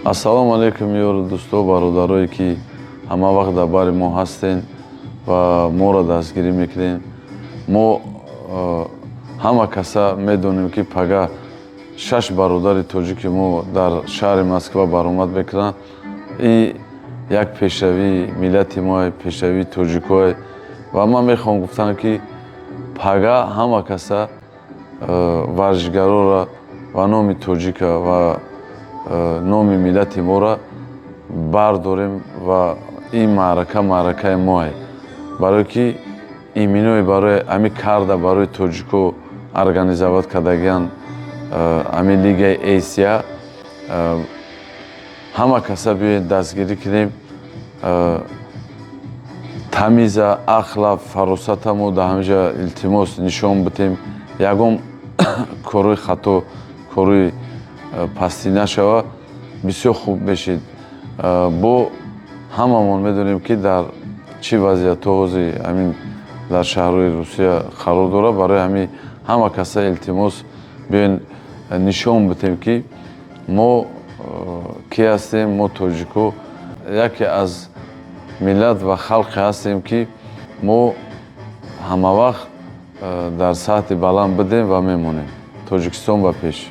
Ассалому алайкум, ёру дӯсто, бародарое, ки ҳама вақт дар бари мо ҳастен ва моро дастгирӣ мекунем. Мо ҳама каса медонем, ки пага шаш бародари тоҷики мо дар шаҳри Москва баромад мекунанд. И як пешравии миллати мо, пешравии тоҷикое. Ва ман мехоҳам гуфтан, ки пага ҳама каса варзишгарора ва номи тоҷика ва номи миллати моро бардорем. Ва ин маърака маъракаи моае, барое ки иминое барои ҳами карда, барои тоҷико организовать кардагиан ҳами Лигаи Эсия. Ҳама каса биёед, дастгирӣ кунем. Тамиза, ақла, фаросата мо дар ҳаминҷа, илтимос, нишон бидем. Ягон корҳои хато, корҳои пастӣ нашава, бисёр хуб мешид. Бо ҳамамон медонем, ки дар чӣ вазъиятҳо ҳозир ҳамин дар шаҳрҳои Русия қарор дорад. Барои ҳамин ҳама каса илтимос, биёен, нишон бидем, ки мо кӣ ҳастем. Мо, тоҷико, яке аз миллат ва халқе ҳастем, ки мо ҳамавақт дар сатҳи баланд будем ва мемонем. Тоҷикистон ба пеш!